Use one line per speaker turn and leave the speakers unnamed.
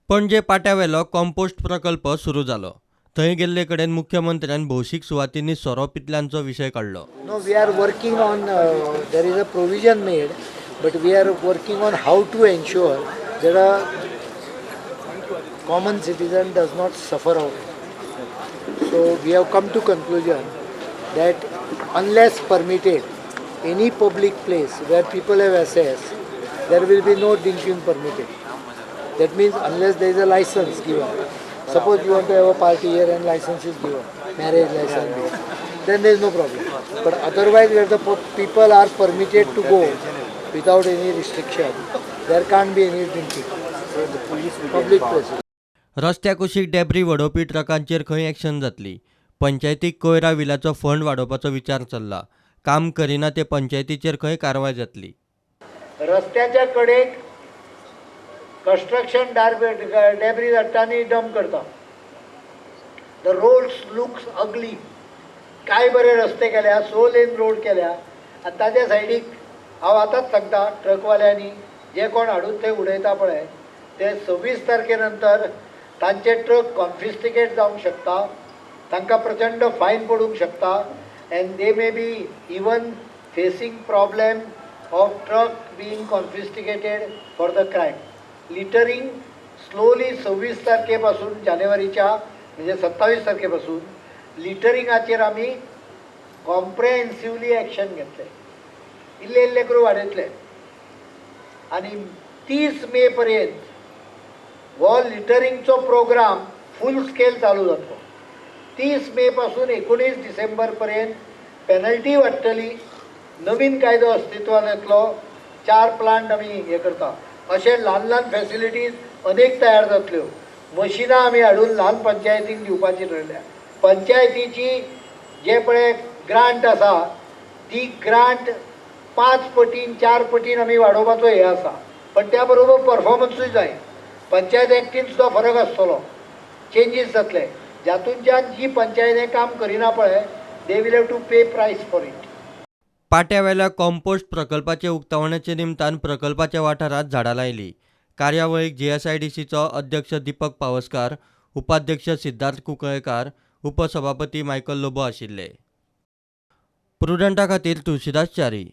Panaji पाट्यावेलो compost प्रकल्प सुरू जालो. थंय गेल्ले कडेन मुख्यमंत्र्यान भौशीक सुवातींनी सोरो पितल्यांचो विशय काडलो.
No, we are working on, there is a provision made, but we are working on how to ensure that a common citizen does not suffer out. So we have come to conclusion that unless permitted, any public place where people have access, there will be no drinking permitted. That means unless there is a license given. Suppose you want to have a party here and license is given, marriage license, then there is no problem. But otherwise, where the people are permitted to go without any restriction, there can't be any drinking. Public places.
रस्त्या कुशीक debris वडोवपी ट्रकांचेर खंय action जातली? पंचायतीक कोयरा विलाचो fund वाडोवपाचो विचार चल्ला. काम करिना ते पंचायतीचेर खंय कारवाय जातली?
रस्त्याच्या कडेक कन्स्ट्रक्शन डेब्रीज हाडटा आनी डंप करता. The roads looks ugly. काय बरे रस्ते केल्या, सो लेन रोड केल्या आनी ताच्या सायडीक हांव आतांच सांगता, ट्रकवाल्यांनी जे कोण हाडून थंय उडयता पळय, ते 26 तारखे नंतर तांचे ट्रक कॉन्फिस्टिकेट जावंक शकता, तांकां प्रचंड फायन पडूंक शकता and they may be even facing problem of truck being confiscated for the crime. Littering slowly 26 तारखेपासून, जानेवारीच्या, म्हणजे 27 तारखेपासून लिटरिंगाचेर आमी कॉम्प्रेहेन्सिवली एक्शन घेतले. इल्ले इल्ले करून वाडयतले आनी 30 मे पर्यंत हो लिटरिंगचो प्रोग्राम फूल स्केल चालू जातलो. 30 मे पासून 19 डिसेंबर पर्यंत पेनल्टी वाडटली, नवीन कायदो अस्तित्वात येतलो. चार प्लांट आमी हे करता. अशे ल्हान ल्हान फॅसिलिटीज अनेक तयार जातल्यो. मशिनां आमी हाडून ल्हान पंचायतींक दिवपाची ठरल्या. पंचायतीची जे पळय ग्रांट आसा, ती ग्रांट 5 पटीन, 4 पटीन आमी वाडोवपाचो हे आसा, पण त्या बरोबर परफॉर्मन्सूय जाय. पंचायत एक्टीन सुद्दां फरक आसतलो, चेंजीस जातले, जातूंतल्यान जी पंचायत हें काम करिना पळय, they will have to pay price for it.
पाट्यावेल्या compost प्रकल्पाचे उक्तावणाचे निमतान प्रकल्पाच्या वाठारांत झाडां लायली. कार्यावळीक जीएसआयडीसीचो अध्यक्ष दीपक पावसकार, उपाध्यक्ष सिद्धार्थ कुंकळकार, उपसभापती मायकल लोबो आशिल्ले. प्रुडंटा खातीर तुळशीदास च्यारी.